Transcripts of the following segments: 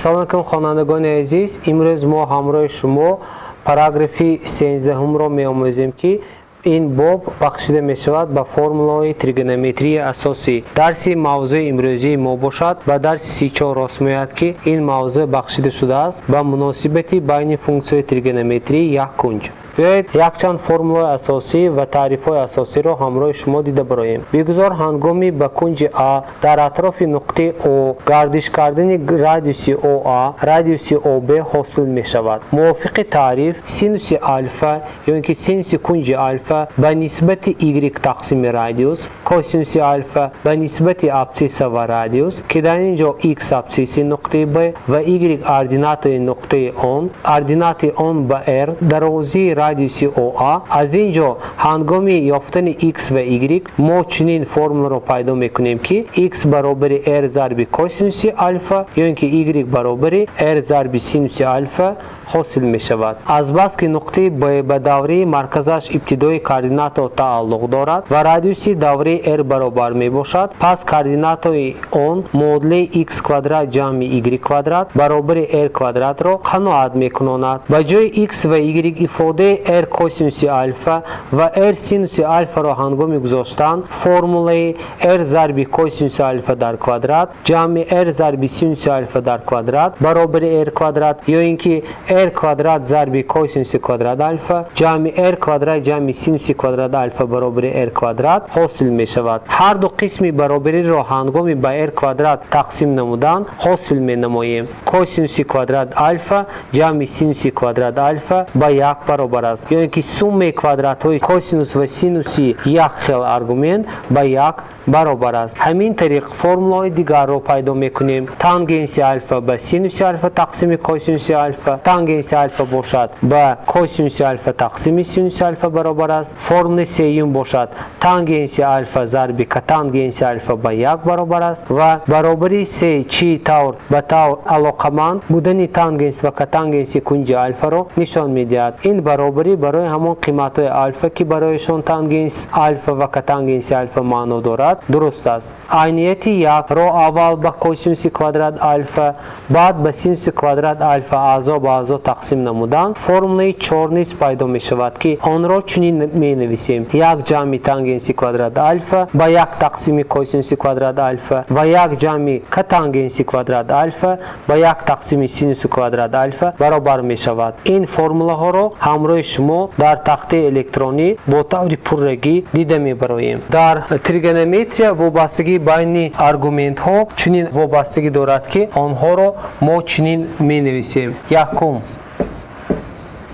Ассалому алайкум, хонандагони азиз. Имрӯз мо ҳамроҳи шумо параграфи 13-ро меомӯзем, ки ин боб бахшида мешавад ба формулаҳои тригонометрияи асосӣ. Дарси мавзӯи имрӯзии мо бошад ба дарси 34 рост меояд, ки ин мавзӯъ бахшида шудааст ба муносибати байни функсияҳои тригонометрии як кунҷ. Биёед, якчанд формулаҳои асосӣ ва таърифҳои асосиро ҳамроҳи шумо дида бароем. Бигузор ҳангоми ба кунҷи А дар атрофи нуқтаи О гардиш кардани радиуси ОА радиуси ОБ ҳосил мешавад. Мувофиқи таъриф, синуси алфа ё ин ки синуси кунҷи алфа ба нисбати y тақсими радиус, косинуси алфа ба нисбати абсцисса ва радиус, ки дар ин ҷо x абсцисси нуқтаи Б ва y ординатаи нуқтаи он, ординати он ба r дарозии радиуси ОА. Аз ин ҷо ҳангоми ёфтани x ва y мо чунин формуларо пайдо мекунем, ки x баробари r зарби косинуси алфа ё ин ки y баробари r зарби синуси алфа ҳосил мешавад. Азбаски нуқтаи Б ба давраи марказаш ибтидои координатаҳо тааллуқ дорад ва радиуси давраи r баробар мебошад, пас координатаи он муодилаи x квадрат ҷамъи y квадрат баробари r квадратро қаноат мекунонад. Ба ҷои x ва y ифодаи r косинуси алфа ва r синуси алфаро ҳангоми гузоштан формулаи r зарби косинуси алфа дар квадрат ҷамъи r зарби синуси алфа дар квадрат баробари r квадрат ё ин ки r квадрат зарби косинуси квадрат алфа ҷамъи r квадрат ҷамъи синуси квадрат алфа баробари r квадрат ҳосил мешавад. Ҳар ду қисми баробариро ҳангоми ба r квадрат тақсим намудан ҳосил менамоем: косинуси квадрат алфа ҷамъи синуси квадрат алфа ба як баробар аст, ё ин ки суммаи квадратҳои косинус ва синуси як хел аргумент ба як баробар аст. Ҳамин тариқ формулаҳои дигарро пайдо мекунем: тангенси алфа ба синуси алфа тақсими косинуси алфа, тангенси алфа бошад ба косинуси алфа тақсими синуси алфа баробар аст. Формулаи сеюм бошад тангенси алфа зарби котангенси алфа ба як баробар аст ва баробари се чӣ тавр ба тавр алоқаманд будани тангенс ва котангенси кунҷи алфаро нишон медиҳад. Ин баробарӣ барои ҳамон қиматҳои алфа, ки барояшон тангенс алфа ва котангенси алфа маъно дорад, дуруст аст. Айнияти якро аввал ба косинуси квадрат алфа, баъд ба синуси квадрат алфа аъзо ба аъзо тақсим намудан формулаи чор низ пайдо мешавад, ки онро чунин менависем: як ҷамъи тангенси квадрат алфа ба як тақсими косинуси квадрат алфа ва як ҷамъи котангенси квадрат алфа ба як тақсими синуси квадрат алфа баробар мешавад. Ин формулаҳоро ҳамроҳи шумо дар тахтаи электронӣ бо таври пуррагӣ дида мебароем. Дар тригонометрия вобастагии байни аргументҳо чунин вобастагӣ дорад, ки онҳоро мо чунин менависем: якум,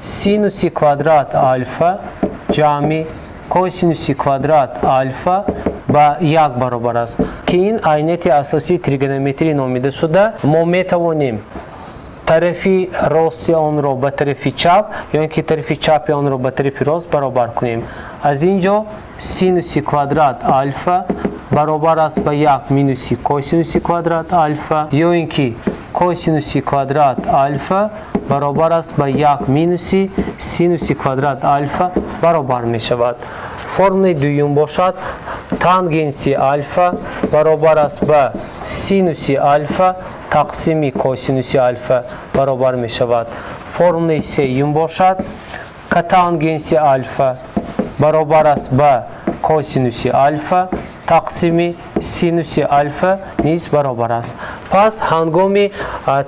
синуси квадрат алфа ҷамъи косинуси квадрат алфа ба як баробар аст, ки ин айнияти асосии тригонометрӣ номида шуда, мо метавонем тарафи рости онро ба тарафи чап ё ин ки тарафи чапи онро ба тарафи рост баробар кунем. Аз ин ҷо синуси квадрат алфа баробар аст ба як минуси косинуси квадрат алфа ё ин ки косинуси квадрат алфа баробар аст ба як минуси синуси квадрат алфа баробар мешавад. Формулаи дуюм бошад тангенси алфа баробар аст ба синуси алфа тақсими косинуси алфа баробар мешавад. Формулаи сеюм бошад котангенси алфа баробар аст ба косинуси алфа тақсими синуси алфа низ баробар аст. Пас ҳангоми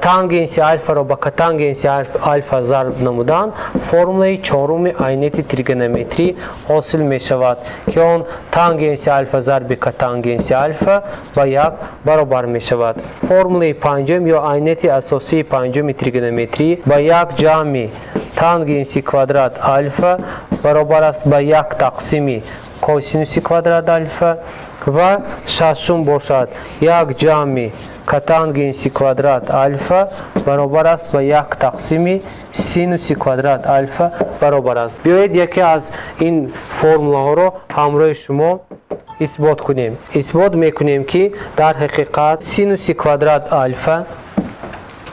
тангенси алфаро ба котангенси алфа зарб намудан формулаи чоруми айнияти тригонометрӣ ҳосил мешавад, ки он тангенси алфа зарби котангенси алфа ба як баробар мешавад. Формулаи панҷум ё айнияти асосии панҷуми тригонометрӣ ба як ҷамъи тангенси квадрат алфа баробар аст ба як тақсими косинуси квадрат алфа ва шашум бошад як ҷамъи котангенси квадрат алфа баробар аст ба як тақсими синуси квадрат алфа баробар аст. Биёед, яке аз ин формулаҳоро ҳамроҳи шумо исбот кунем. Исбот мекунем, ки дар ҳақиқат синуси квадрат алфа,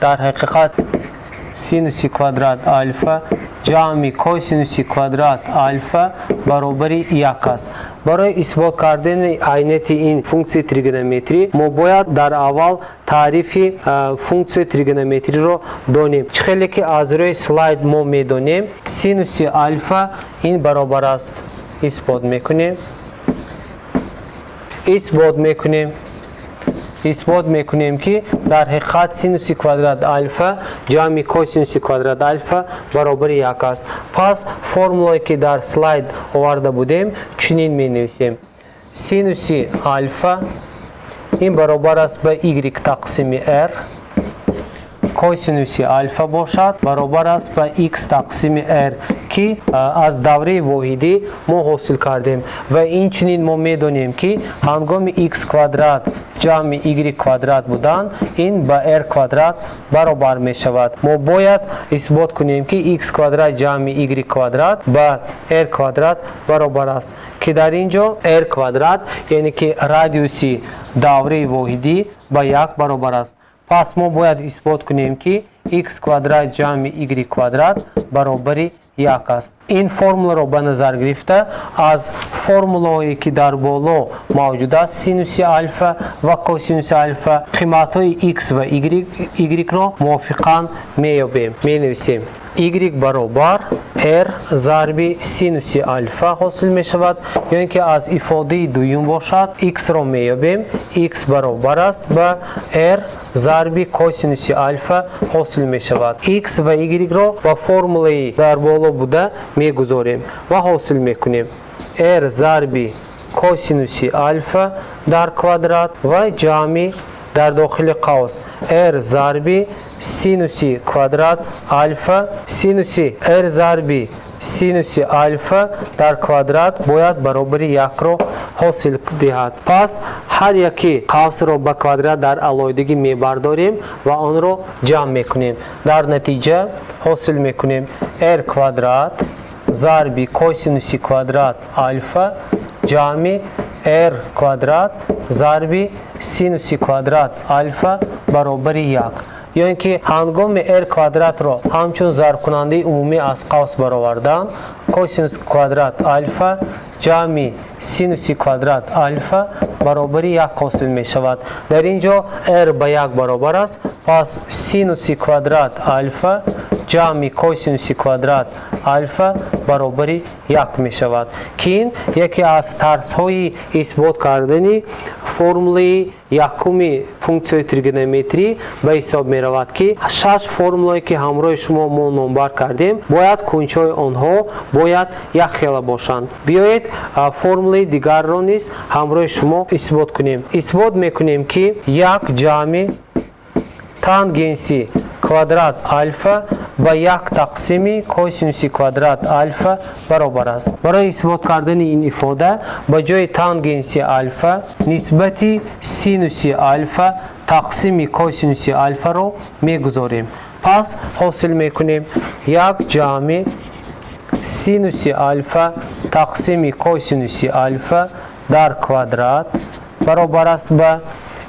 дар ҳақиқат синуси квадрат алфа ҷамъи косинуси квадрат алфа баробари як аст. Барои исбот кардани айнияти ин функсияи тригонометрӣ мо бояд дар аввал таърифи функсияи тригонометриро донем. Чӣ хеле ки аз рӯи слайд мо медонем, синуси алфа ин баробар аст. Исбот мекунем. Исбот мекунем, ки дар ҳақиқат синуси квадрат алфа ҷамъи косинуси квадрат алфа баробари як аст. Пас формулае ки дар слайд оварда будем, чунин менависем. Синуси алфа ин баробар аст ба y тақсими r, косинуси алфа бошад баробар аст ба x тақсими r, ки аз давраи воҳидӣ мо ҳосил кардем. Ва инчунин мо медонем, ки ҳангоми x квадрат ҷамъи y квадрат будан, ин ба r квадрат баробар мешавад. Мо бояд исбот кунем, ки x квадрат ҷамъи y квадрат ба r квадрат баробар аст, ки дар ин ҷо r квадрат, яъне ки радиуси давраи воҳидӣ ба як баробар аст. Пас мо бояд исбот кунем, ки x квадрат ҷамъи y квадрат баробари як аст. Ин формуларо ба назар гирифта, аз формулаҳое ки дар боло мавҷуд аст, синуси алфа ва косинуси алфа, қиматҳои x ва y-ро мувофиқан меёбем. Менависем: y баробар r зарби синуси алфа ҳосил мешавад, ё ин ки аз ифодаи дуюм бошад, x-ро меёбем, x баробар аст ба r зарби косинуси алфа ҳосил мешавад. X ва y-ро ба формулаи дар боло буда мегузорем ва ҳосил мекунем r зарби косинуси алфа дар квадрат ва ҷамъи дар дохили қавс r зарби синуси квадрат алфа, синуси r зарби синуси алфа дар квадрат бояд баробари якро ҳосил диҳад. Пас ҳар яки қавсро ба квадрат дар алоҳидагӣ мебардорем ва онро ҷамъ мекунем. Дар натиҷа ҳосил мекунем r квадрат зарби косинуси квадрат алфа ҷамъи r квадрат зарби синуси квадрат алфа баробари як. Ё ин ки ҳангоми r квадратро ҳамчун зарбкунандаи умумӣ аз қавс баровардан, косинус квадрат алфа ҷамъи синуси квадрат алфа баробари як ҳосил мешавад. Дар ин ҷо r ба як баробар аст, пас синуси квадрат алфа ҷамъи косинуси квадрат алфа баробари як мешавад, ки ин яке аз тарзҳои исбот кардани формулаи якуми функсияи тригонометрӣ ба ҳисоб меравад, ки шаш формулае ки ҳамроҳи шумо мо номбар кардем, бояд кунҷҳои онҳо бояд якхела бошанд. Биёед формулаи дигарро низ ҳамроҳи шумо исбот кунем. Исбот мекунем, ки як ҷамъи тангенси квадрат алфа ба як тақсими косинуси квадрат алфа баробар аст. Барои исбот кардани ин ифода ба ҷои тангенси алфа нисбати синуси алфа тақсими косинуси алфаро мегузорем. Пас ҳосил мекунем як ҷамъи синуси алфа тақсими косинуси алфа дар квадрат баробар аст ба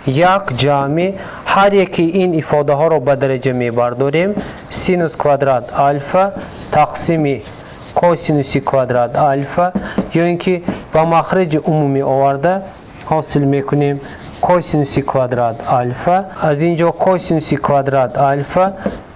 як ҷамъи ҳар яки ин ифодаҳоро ба дараҷа мебардорем, синус квадрат алфа тақсими косинуси квадрат алфа, ё ин ки ба махраҷи умумӣ оварда ҳосил мекунем косинуси квадрат алфа. Аз ин ҷо косинуси квадрат алфа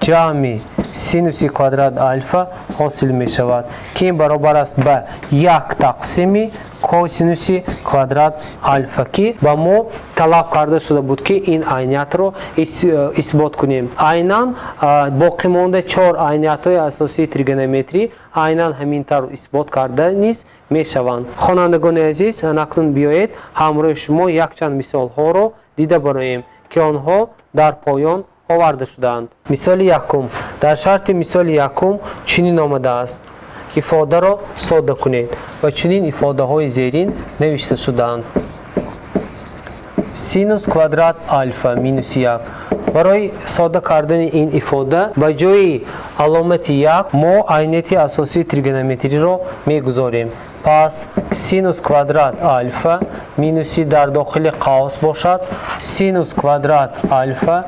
ҷамъи синуси квадрат алфа ҳосил мешавад, ки ин баробар аст ба як тақсими косинуси квадрат алфа, ки ба мо талаб карда шуда буд, ки ин айниятро исбот кунем. Айнан боқимонда чор айниятҳои асосии тригонометрӣ айнан ҳамин тавр исбот карда низ мешаванд. Хонандагони азиз, акнун биёед ҳамроҳи шумо якчанд мисолҳоро дида бароем, ки онҳо дар поён оварда шудаанд. Мисоли якум. Дар шарти мисоли якум чунин омадааст: ифодаро содда кунед ва чунин ифодаҳои зерин навишта шудаанд. Синус квадрат алфа минуси як. Барои содда кардани ин ифода ба ҷои аломати як мо айнияти асосии тригонометриро мегузорем. Пас синус квадрат алфа минуси дар дохили қавс бошад синус квадрат алфа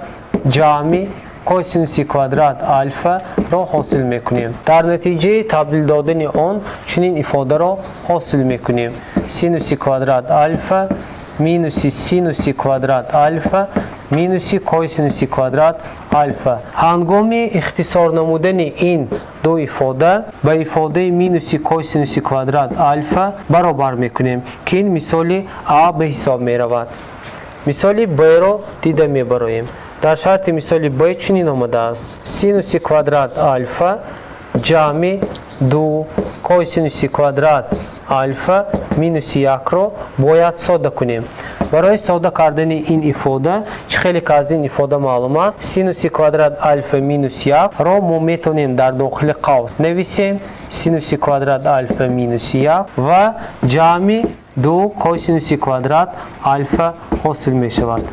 ҷамъи косинуси квадрат алфаро ҳосил мекунем. Дар натиҷаи табдил додани он чунин ифодаро ҳосил мекунем: синуси квадрат алфа минуси синуси квадрат алфа минуси косинуси квадрат алфа. Ҳангоми ихтисор намудани ин ду ифода ба ифодаи минуси косинуси квадрат алфа баробар мекунем, ки ин мисоли А ба ҳисоб меравад. Мисоли Б-ро дида мебароем. Дар шарти мисоли Б чунин омадааст: синуси квадрат алфа ҷамъи ду косинуси квадрат алфа минуси якро бояд сода кунем. Барои сода кардани ин ифода, чӣ хеле ки аз ин ифода маълум аст, синуси квадрат алфа минус якро мо метавонем дар дохили қавс нависем: синуси квадрат алфа минуси як ва ҷамъи ду косинуси квадрат алфа ҳосил мешавад.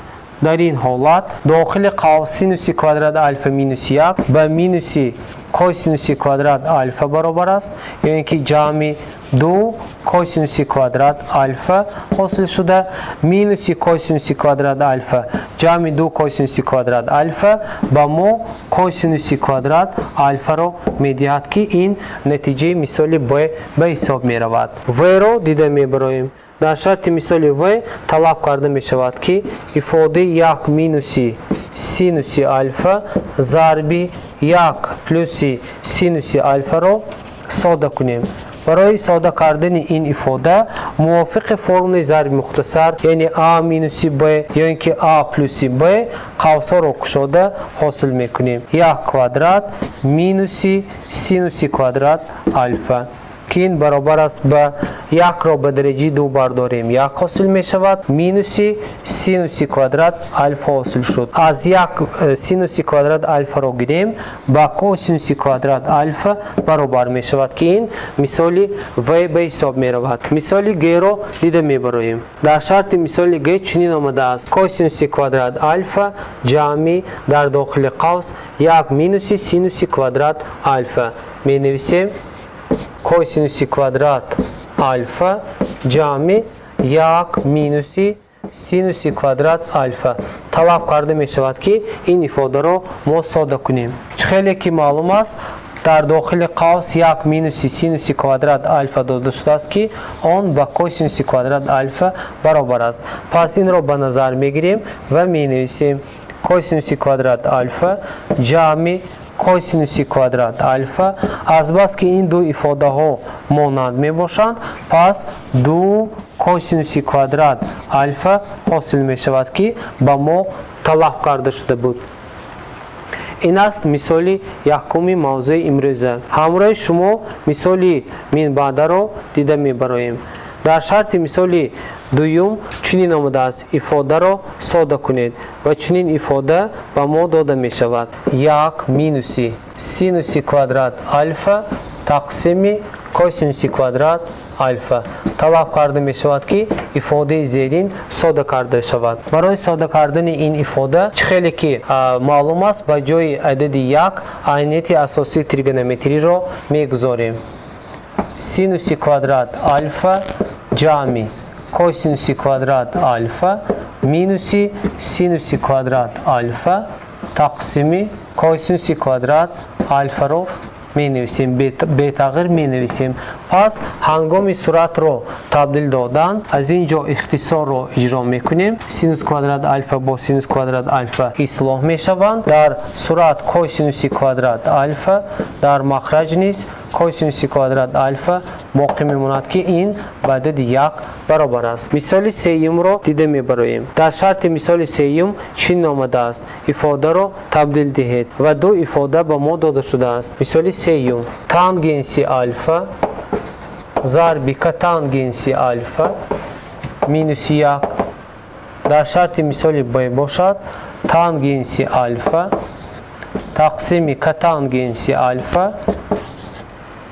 Дар ин ҳолат дохили қавс синуси квадрат алфа минуси як ба минуси косинуси квадрат алфа баробар аст, ё ин ки ҷамъи ду косинуси квадрат алфа ҳосил шуда, минуси косинуси квадрат алфа ҷамъи ду косинуси квадрат алфа ба мо косинуси квадрат алфаро медиҳад, ки ин натиҷаи мисоли Б ба ҳисоб меравад. В-ро дида мебароем. Дар шарти мисоли В талаб карда мешавад, ки ифодаи як минуси синуси алфа зарби як плюси синуси алфаро сода кунем. Барои сода кардани ин ифода мувофиқи формулаи зарби мухтасар, яъне А минуси Б ё ин ки А плюси Б, қавсҳоро кушода ҳосил мекунем: як квадрат минуси синуси квадрат алфа, ки ин баробар аст ба якро ба дараҷаи ду бардорем, як ҳосил мешавад, минуси синуси квадрат алфа ҳосил шуд. Аз як синуси квадрат алфаро гирем, ба косинуси квадрат алфа баробар мешавад, ки ин мисоли В ба ҳисоб меравад. Мисоли Г-ро дида мебароем. Дар шарти мисоли Г чунин омадааст: косинуси квадрат алфа ҷамъи дар дохили қавс як минуси синуси квадрат алфа. Менависем косинуси квадрат алфа ҷамъи як минуси синуси квадрат алфа. Талаб карда мешавад, ки ин ифодаро мо сода кунем. Чӣ хеле ки маълум аст, дар дохили қавс як минуси синуси квадрат алфа дода шудааст, ки он ба косинуси квадрат алфа баробар аст. Пас инро ба назар мегирем ва менависем косинуси квадрат алфа ҷамъи косинуси квадрат алфа. Азбаски ин ду ифодаҳо монанд мебошанд, пас ду косинуси квадрат алфа ҳосил мешавад, ки ба мо талаб карда шуда буд. Ин аст мисоли якуми мавзӯи имрӯза. Ҳамроҳи шумо мисоли минбаъдаро дида мебароем. Дар шарти мисоли дуюм чунин омадааст: ифодаро сода кунед ва чунин ифода ба мо дода мешавад: як минуси синуси квадрат алфа тақсими косинуси квадрат алфа. Талаб карда мешавад, ки ифодаи зерин сода карда шавад. Барои сода кардани ин ифода, чӣ хеле ки маълум аст, ба ҷои адади як айнияти асосии тригонометриро мегузорем: синуси квадрат алфа ҷамъи косинуси квадрат алфа минуси синуси квадрат алфа тақсими косинуси квадрат алфаро менависем, бетағйир менависем. Пас ҳангоми суратро табдил додан аз ин ҷо ихтисорро иҷро мекунем. Синус квадрат алфа бо синус квадрат алфа ислоҳ мешаванд. Дар сурат косинуси квадрат алфа, дар махраҷ низ косинуси квадрат алфа боқӣ мемонад, ки ин ба адади як баробар аст. Мисоли сеюмро дида мебароем. Дар шарти мисоли сеюм чунин омадааст: ифодаро табдил диҳед ва ду ифода ба мо дода шудааст. Мисоли сеюм: тангенси алфа зарби котангенси алфа минуси як. Дар шарти мисоли Б бошад, тангенси алфа тақсими котангенси алфа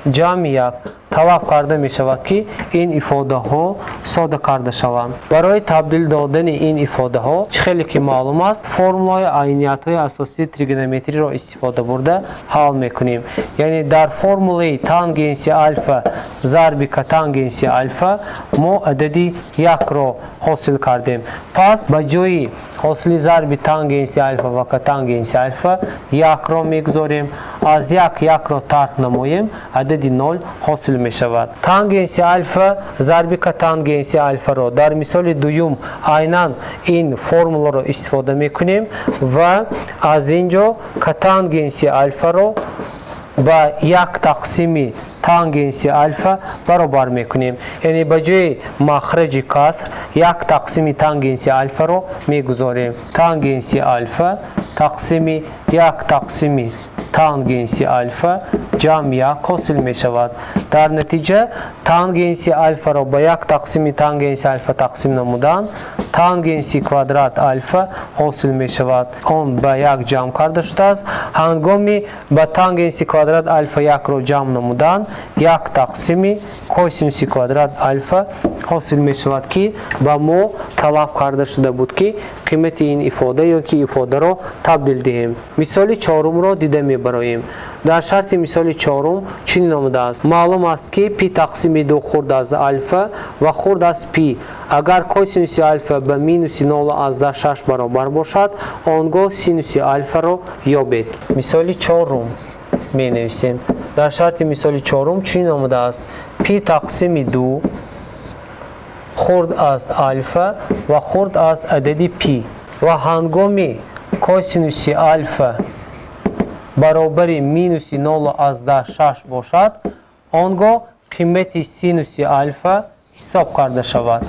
ҷамъи 1. Талаб карда мешавад, ки ин ифодаҳо сода карда шаванд. Барои табдил додани ин ифодаҳо, чӣ хеле ки маълум аст, формулаҳои айниятҳои асосии тригонометриро истифода бурда ҳал мекунем. Яъне дар формулаи тангенси алфа зарби котангенси алфа мо адади 1-ро ҳосил кардем. Пас ба ҷои ҳосили зарби тангенси алфа ва котангенси алфа 1-ро мегузорем. Аз 1 1-ро тарк намоем, адади 0 ҳосил мешавад. Тангенси алфа зарби котангенси алфаро дар мисоли дуюм айнан ин формуларо истифода мекунем ва аз ин ҷо котангенси алфаро ба 1 тақсими тангенси алфа баробар мекунем. Яъне ба ҷои махраҷи каср 1 тақсими тангенси алфаро мегузорем. Тангенси алфа тақсими 1 тақсими тангенси алфа ҷамъ 1 ҳосил мешавад. Дар натиҷа тангенси алфаро ба 1 тақсими тангенси алфа тақсим намудан тангенси квадрат алфа ҳосил мешавад. Он ба 1 ҷамъ карда шудааст. Ҳангоми ба тангенси квадрат алфа 1-ро ҷамъ намудан 1 тақсими косинуси квадрат алфа ҳосил мешавад, ки ба мо талаб карда шуда буд, ки қимати ин ифода ё ки ифодаро табдил диҳем. Мисоли чорумро дида мебароем. Дар шарти мисоли чорум чунин омадааст. Маълум аст, ки пи тақсими 2 хурд аз алфа ва хурд аз пи. Агар косинуси алфа ба минуси 0,6 баробар бошад, он гоҳ синуси алфаро ёбед. Мисоли чорум менависем. Дар шарти мисоли чорум чунин омадааст. Пи тақсими 2 хурд аз алфа ва хурд аз адади пи ва ҳангоми косинуси алфа баробари минуси 0,6 бошад, он гоҳ қимати синуси алфа ҳисоб карда шавад.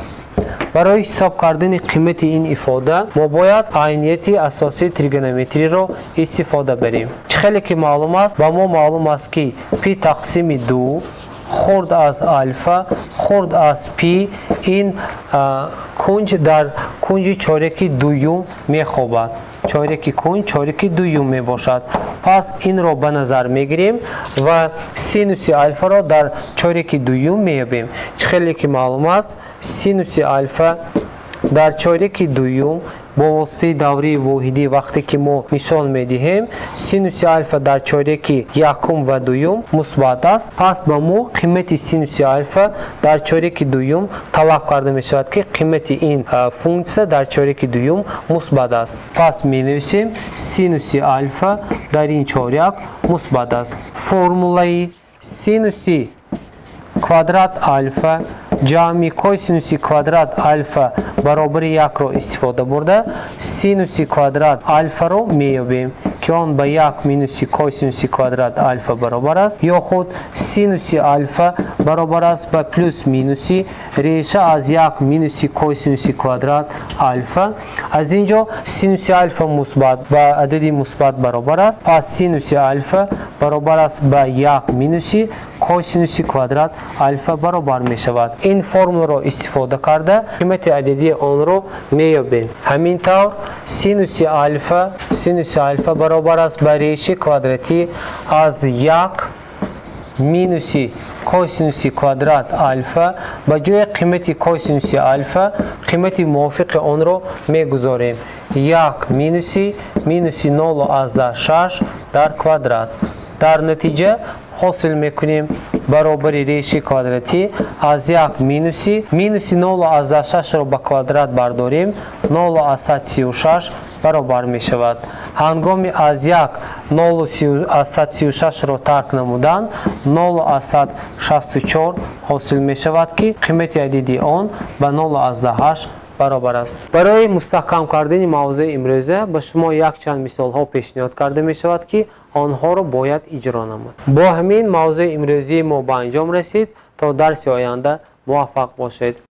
Барои ҳисоб кардани қимати ин ифода мо бояд айнияти асосии тригонометриро истифода барем. Чӣ хеле ки маълум аст, ба мо маълум аст, ки пи тақсими 2 хурд аз алфа хурд аз пи ин кунҷ дар кунҷи чореки дуюм мехобад. Чореки кунҷ чореки дуюм мебошад. Пас инро ба назар мегирем ва синуси алфаро дар чореки дуюм меёбем. Чӣ хеле ки маълум аст, синуси алфа дар чореки дуюм бо воситаи даврии воҳидӣ вақте ки мо нишон медиҳем, синуси алфа дар чореки якум ва дуюм мусбат аст. Пас ба мо қимати синуси алфа дар чореки дуюм талаб карда мешавад, ки қимати ин функсия дар чореки дуюм мусбат аст. Пас менависем синуси алфа дар ин чоряк мусбат аст. Формулаи синуси квадрат алфа ҷамъи косинуси квадрат алфа баробари 1-ро истифода бурда синуси квадрат алфаро меёбем, ки он ба 1 минуси косинуси квадрат алфа баробар аст, ё худ синуси алфа баробар аст ба плюс минуси реша аз 1 минуси косинуси квадрат алфа. Аз ин ҷо синуси алфа мусбат ба адади мусбат баробар аст, пас синуси алфа баробар аст ба 1 минуси косинуси квадрат алфа баробар мешавад. Ин формуларо истифода карда қимати ададии онро меёбем. Ҳамин тавр синуси алфа баробар аст ба реши квадратӣ аз 1 минуси косинуси квадрат алфа. Ба ҷои қимати косинуси алфа қимати мувофиқи онро мегузорем. 1 минуси минуси 0,6 дар квадрат. Дар натиҷа ҳосил мекунем баробари реши квадратӣ аз 1 минуси минуси 0,6-ро ба квадрат бардорем, 0,36 баробар мешавад. Ҳангоми аз 1 0,36-ро тарк намудан 0,64 ҳосил мешавад, ки қимати адиди он ба 0,8 баробар аст. Барои мустаҳкам кардани мавзӯи имрӯза ба шумо якчанд мисолҳо пешниҳод карда мешавад, ки онҳоро бояд иҷро намуд. Бо ҳамин мавзӯи имрӯзии мо ба анҷом расид. То дарси оянда муваффақ бошед.